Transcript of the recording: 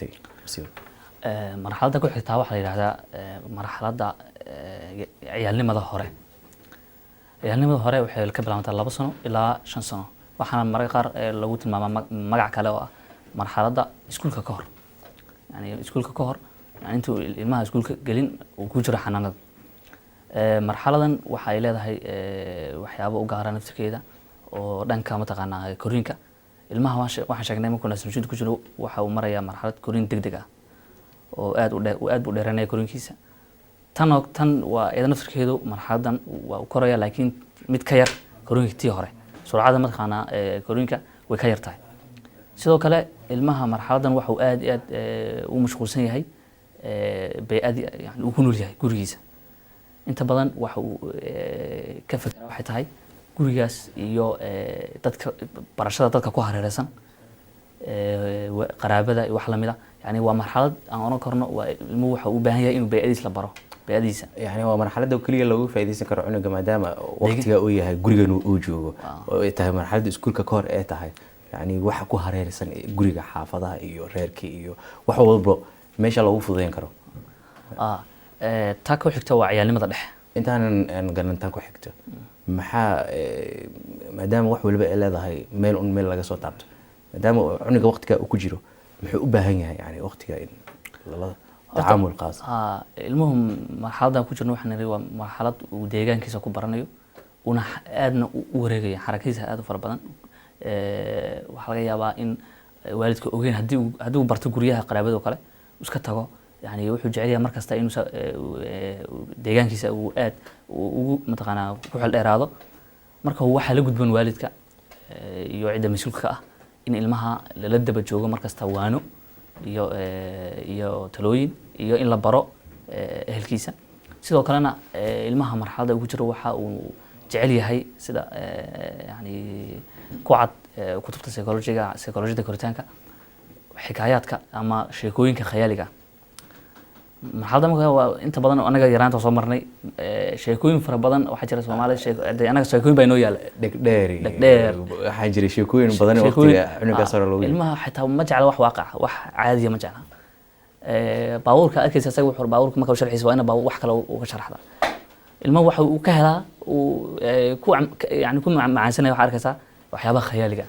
xigtay Masiibo? Marxaladda ku xigtaa waxaa la yidhahdaa marxaladda ciyaalnimada hore. Ciyaalnimada hore waxay ka bilaabantaa 2 sano ilaa 5 sano, waxaana mararka qaar lagu tilmaamaa magac kale oo ah marxaladda iskuulka ka hor, yani iskuulka ka hor, yani intuu ilmaha iskuulka gelin uu ku jiro xanaanada. Marxaladan waxay leedahay waxyaabo u gaara naftirkeeda oo dhanka mataqaanaa koriinka ilmaha. Waxaan sheegnay markuu naasnuujinta ku jiro waxa uu marayaa marxalad koriin degdeg ah oo aad u dhe aad buu dheeranaya koriinkiisa. Tan oo tan waa iyada naftirkeedu marxaladan waa u koraya, laakiin mid ka yar koriinka tii hore, surcada mataqaanaa koriinka way ka yar tahay. Sidoo kale ilmaha marxaladan waxa uu aad iyo aad u mashquulsan yahay bey'adii, yani uu ku nool yahay gurigiisa. Inta badan waxa uu ka fikra waxay tahay gurigaas iyo dadka, barashada dadka ku hareereysan, qaraabada iyo wax lamid a. Yani waa marxalad aan oran karno waa ilmuhu waxa uu u baahan yahay inuu bey'adiis la baro, bey'adiisa. Yani waa marxaladda keliya loogu faa'iidaysan karo cunuga, maadaama waqtiga uu yahay gurigan uu joogo oo ay tahay marxaladda iskuulka ka hor ee tahay, yani waxa ku hareeraysan guriga, xaafadaha iyo reerkii iyo wax walba meesha loogu fududeyn karo. Taa ku xigta waa ciyaalnimada dhexe. Intaanan aan galan tan ku xigto, maxaa maadaama wax waliba ay leedahay meel un meel laga soo taabto, maadaama uu cunuga waqtiga uu ku jiro, muxuu u baahan yahay, yani waqtiga in lala tacaamul khaas? Ilmuhu marxaladdan ku jirno waxaan nidhi waa marxalad uu deegaankiisa ku baranayo, una aadna u wareegaya, xarakadiisa aad u fara badan. Waxaa laga yaabaa in waalidka ogeyn haddii uu barto guryaha qaraabada oo kale iska tago. Yani wuxuu jecel yahay mar kasta inuu deegaankiisa uu aad ugu mataqaanaa ku xel dheeraado. Marka waxaa la gudboon waalidka iyo cidda mas-uulka ka ah in ilmaha lala daba joogo mar kasta, waano iyo talooyin iyo in la baro ehelkiisa. Sidoo kalena ilmaha marxaladda ugu jiro waxa uu jecel yahay, sida yani ku cad kutubta psychology-ga, psychologiyada koritaanka, xikaayaadka ama sheekooyinka khayaaliga. Marxaladda marka waa inta badan anaga yaraanta soo marnay sheekooyin fara badan waxaa jira Soomaalida dee anaga sheekooyin baa inoo yaala. Dhegdheer Dhegdheer. Waxaa jiray sheekooyin badan oo waqtiga cunugaas hore loogu Ilmaha xitaa ma jecla wax waaqac, wax caadiya ma jecla. Baabuurka arkaysa isaga wuxuu baabuurka marka uu sharxiisa waa ina baabuur wax kale uu ka sharxda. Ilmaha waxa uu ka helaa uu ku yani ku macaansanaya waxaa arkaysaa waxyaabaha khayaaliga.